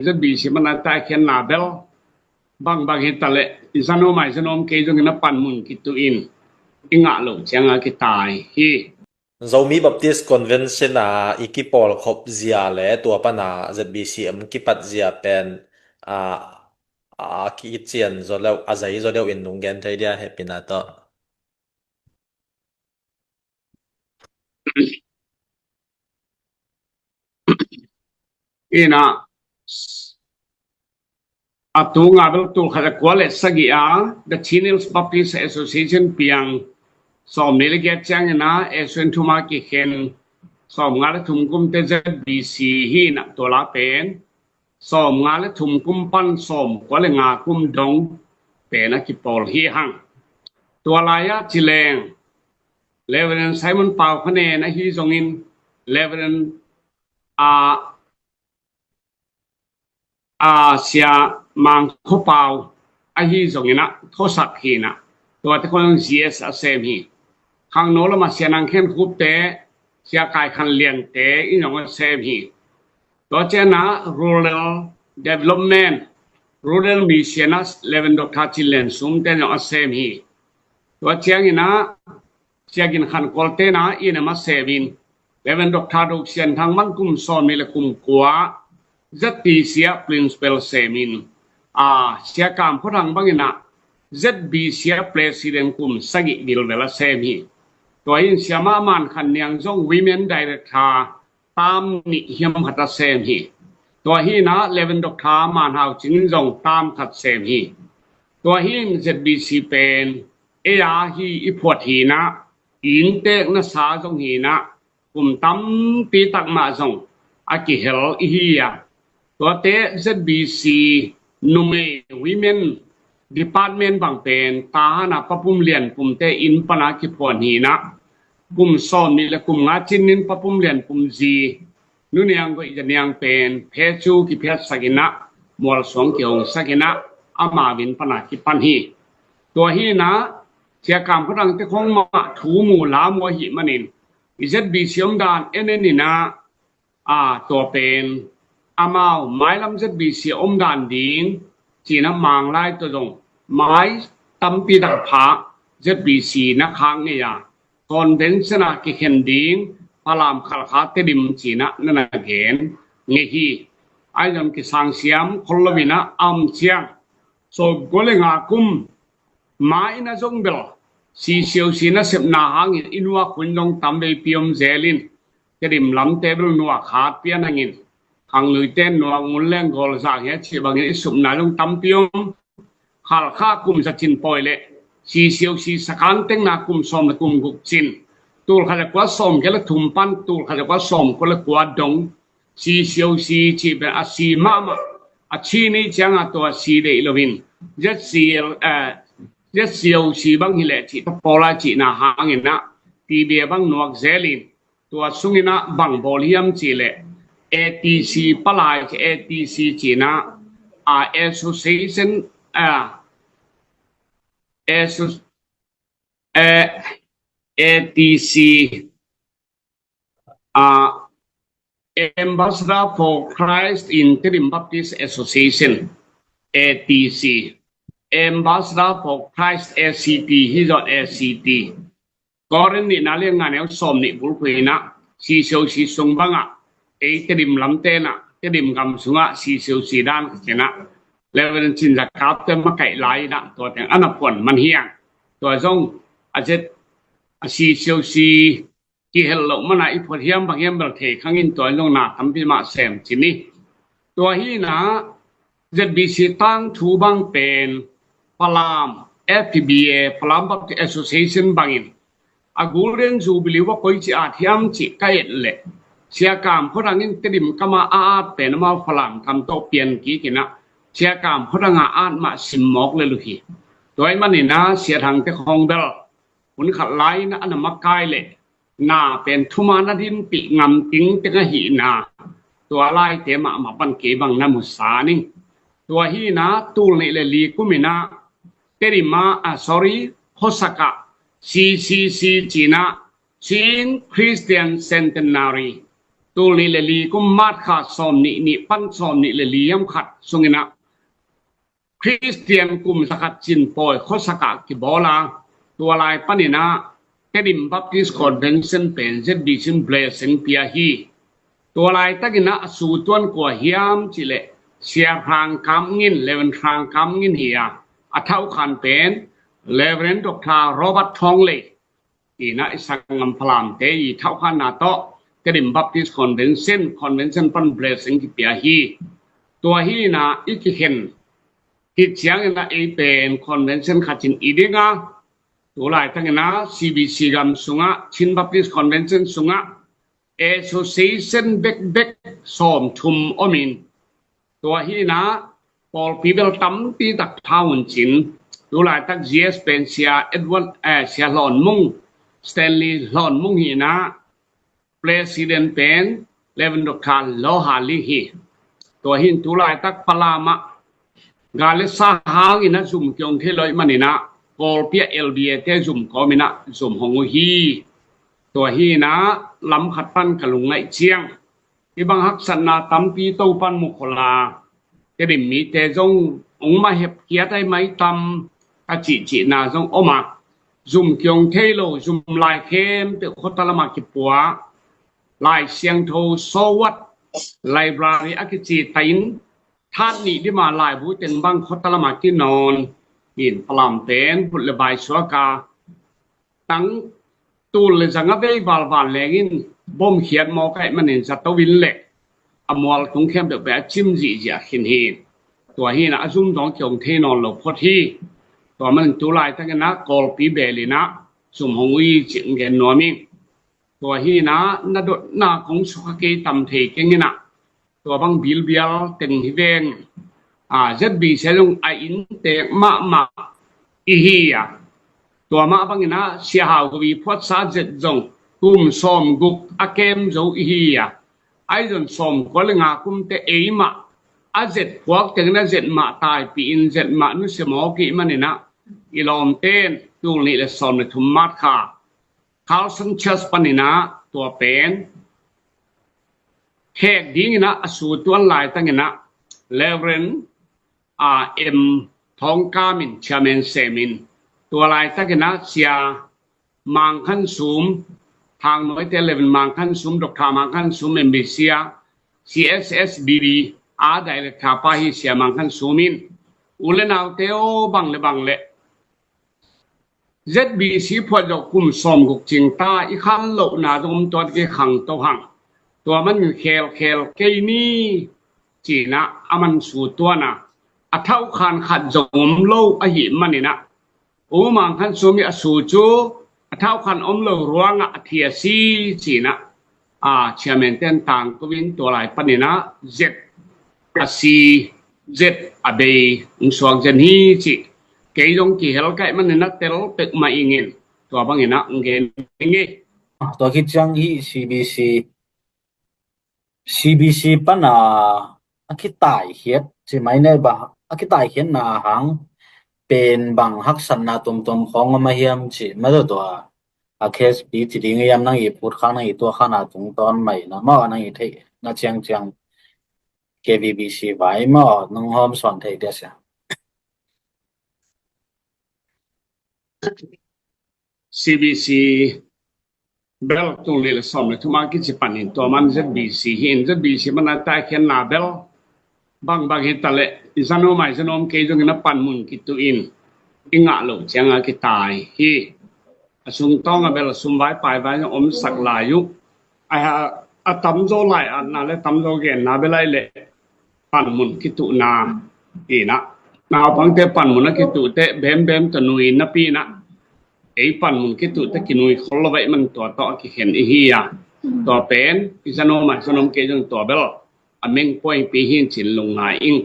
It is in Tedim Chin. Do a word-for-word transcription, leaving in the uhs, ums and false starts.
Z B C mana taikhiatna bel bangbang hi taleh i zanom ai zanom kei zongin a panmun kituh in i ngah loh cianga kitai hi. Zomi Baptist Convention a i kipawlkhop zia le tua pana Z B C M kipat zia pen a, a kician zaw deuh, a zai zaw deuh in nung gen thei dia hehpihna tawh. Ina a tunga bel tul khat a kua le sagih a The Chin Hills Baptist Association piang sawm ni le giat ciangina S O N thuma kikhen sawm nga le thum kumte Z B C hi na tua la pen sawm nga le thum kum pan sawm kua le nga kum dong pen a kipawl hi hang. Tua lai-ah ci leng Reverend Simon Pau Khanen ahi zongin Reverend a a Sia Mang Kho Pau ahi zongin a thusak hi na tuate khong G S a sem hi. Khangno lamah Sia Nang Khen Khup te, Sia Kai Khan Lian te in zong a sem hi. Tua ciangin a Rural Development, Rural Mission a Reverend Doctor Cin Lian Sum te in zong a sem hi. Tua ciangin a Sia Gin Khan Kual te in a in a ma sem in Reverend Doctor Duk Sian Thang man kum sawm ni le kum kua Z B C a principal sem in a Sia Kam Kho Thang bangin a Z B C a president kum sagih vilvel a sem hi. Tua in Sia Ma Man Khan Niang zong women director tam nih hiam khat a sem hi. Tua hi na Reverend Doctor Man Hau Cing in zong tam khat sem hi. Tua hi in Z B C pen ei a hi i phuat hi na i inntek nasa zong hi na kum tampi tak mah zong a kihel i hi a. Tuate Z B C numei women department bang pen Tahan a Pa Pum Lian Pum te inn pana kiphuan hi na kum sawm ni le kum nga cin in Pa Pum Lian Pum zi Nu Niang Goih Za Niang pen phe cu kiphiatsak in a mual suang kihongsak in a ama vin pana kipan hi. Tua hi na Sia Kam Kho Thang te khong mah thu mu la mu ahih manin i Z B C omdan en en in a a tua pen amau mailam Z B C a omdan ding cina Manglai tawh zong mai tampi tak pha Z B C na khak ngei a convention a kikhen ding Palam Khalkha Tedim cina na na gen ngei hi. Ai zong kisang siam khol lo in a am ciang sawm kua le nga kum ma in a zong bel C C O C nasepna hangin i nuak hun zong tam veipi om zel in Tedim lamte bel nuak hat pian hangin Khanglui ten nuak mun leng gawl zak hi a cih bangin i supna zong tampi om. Khalkha kum za cin pawi le C C O C sakan tengna kum sawm le kum guk cin tul khat le kua sawm kua le thum pan tul khat le kua sawm kua le kua dong C C O C cih pen a si mahmah a ci ni cianga tua si deih loin Z C L, eh, Z C O C bang hileh cih ta pawla cihna hangin a T B A bang nuak zelin tua sungin a bang bawl hiam cihleh A T C palai ci A T C cihna a association a, asso- a, A T C a Ambassador for Christ in Tedim Baptist Association, A T C, Ambassador for Christ, A C T, hi zong A C T. Korin nihna lian nga neu sawm nih bulphuh in a C C O C sung bangah ei Tedim lamte in a Tedim gam sungah C C O C dan ka cin a Reverend Cin Za Kap te makaih lai in a tua teng a na puan man hiang. Tua zong a zet a C C O C kihel loh mana i phuat hiam bang hiam bel thei khang in tua in zong na tampi mah sem ci ni. Tua hi na Z B C tangthu bang pen Falam F B A, Falam Baptist Association bangin a Golden Jubilee va koi ci at hiam cih ka et leh Sia Kam Kho Thang in Tedim kama a at pen amau Falam kam tawh pian kik in a Sia Kam Kho Thang a at mah sim mawk le luh hi. Tua ahih manin a Sia Thang te khong bel hun khat lai in a na makai leh na pen thuman a dinpih ngam ting teng ahihna tua laite mahmah pan kei bang na musa ning. Tua hi na tul nih le li kum in a Tedim a, ah, sorry, Hosaka C C C ci in a Chin Christian Centenary tul nih le li kum March kha sawm nih nih pan sawm nih le li hiam khat sungin ah Khristian kum zakhat cin pawi khuasak ah kibawl a, tua lai panin ah Tedim Baptist Convention pen Z B C in blessing pia hi. Tua laitakin ah a sutuan kua hiam cih leh Sia Hrang Kam Ngin, Reverend Hrang Kam Ngin hi a, a thauhkhan pen Reverend Doctor Robert Thawng Lei, in ah i sanggam Falamte i thauhkhanna tawh Tedim Baptist Convention, Convention pan blessing kipia hi. Tua hi in ah i kikhen hi ciangin ah ei pen convention khat in i ding a, tu laitakin ah C B C gam sungah, Chin Baptist Convention sungah association bekbek sawmthum om in, tua hi in ah pawlpi bel tampi tak tha hun cin, tu laitak G S pen Sia Edward, eh, Sia Hlawn Mung, Stanley Hlawn Mung hi in ah, President pen Reverend Doctor Lo Ha Ling hi. Tua hi in tu laitak Falam ah gal le sa hangin ah zum kiong thei lo ahih manin ah Kawlpi ah L B A te zum kawmin ah zum hong uh hi. Tua hi in ah lam khat pan ka lungngaih ciang, hih bang haksatna tampi Topan mu khol a, Tedim mite zong hong mah hepkhiat ahi mai tam, ka cihcihna zong om a, zum kiong thei lo, zum lai khempeuh khuata lamah kipua, Lai Siangtho sawt, library a kici ta in, that nih dima laibu teng bang khuata lamah kinawn in, Falam pen phut le bai suak a, tang tul le zang a vei valval lengin bom khiat mawk ahih manin zato in le a mual tung khempeuh pen a cim zihziah khin hi. Tua hi in ah a zum zong kiong thei nawn lo phot hi. Tua manin tu laitakin ah Kawlpi bel in ah zum hong uh hi cih gen nuam ing. Tua hi in ah na dotna kong sukha kei tam thei keng in ah, tua bang bilbial teng hi veng. A, Z B C zong a inntek mahmah i hi a, tua mah bangin ah Sia Hau Go Win phuatsa zet zong kum sawmguk a kem zo i hi a, ahi zong sawmkua le nga kum teh ei mah a zet phuak teng in ah zet mah taipih in zet mah nusia mawk i hih manin ah i lawmten tul nih le sawm le thum March kha Carson Church panin ah tua pen khek dingin ah a sutuan laitakin ah Reverend, a, M Thawng Kam in chairman sem in, tua laitakin ah Sia Mang Khan Sum, Thang Nuai te Reverend Mang Khan Sum, Doctor Mang Khan Sum, M B C a, C S S B B a director pa hi Sia Mang Khan Sum in, u le naute aw, bang le bang le Z B C phuat zawh kum sawmguk cing ta, i khan lohna zong om tuat kei khangto hang. Tua man khelkhel kei ni ci-in ah a man sutuan a, a thauhkhan khat zong om lo ahih manin ah, U Mang Khan Sum i a su cu a thauhkhan om lo ruangah a thi a si ci-in ah, a, chairman ten tangko in tua lai panin ah zet a si, zet a bei hong suak zen hi cih kei zong kihel ka hih manin ah tel pek mah ing in, tua bangin ah hong gen ing ei. Tua khit ciang hih C B C, C B C pan a, a kitaikhiat ci mai nei ba, a kitaikhiatna hang pen bang haksatna tuamtuam khawng om a hiam cih mah tawh tua a case pi ci ding hiam, nang i phut khak, nang i tuah khakna tungtawn mah in ah maw, nang i theihna ciangciang K B B C vai maw, nang hawm sawn thei dia sia. C B C bel tul nih le sawm le thum a kici panin tua man Z B C hi in, Z B C man a taikhiatna bel bangbang hi ta leh i zanom a i zanom kei zongin a panmun kituh in i ngah loh ciang a kitai hi. A sungtawng a bel a sumvai paivai zong omsak lai uh. A, a tamzaw lai-atna le tamzaw genna bel ai leh panmun kituhna in ah, naupangte panmun a kituh teh bembem tawh nui napi in ah, ei panmun kituh teh kinui khol lo ahih man tua tawh a kikhen i hi a, tua pen i zanom a i zanom kei zong tua bel a meng puaipi hi in ci-in lungngai ing.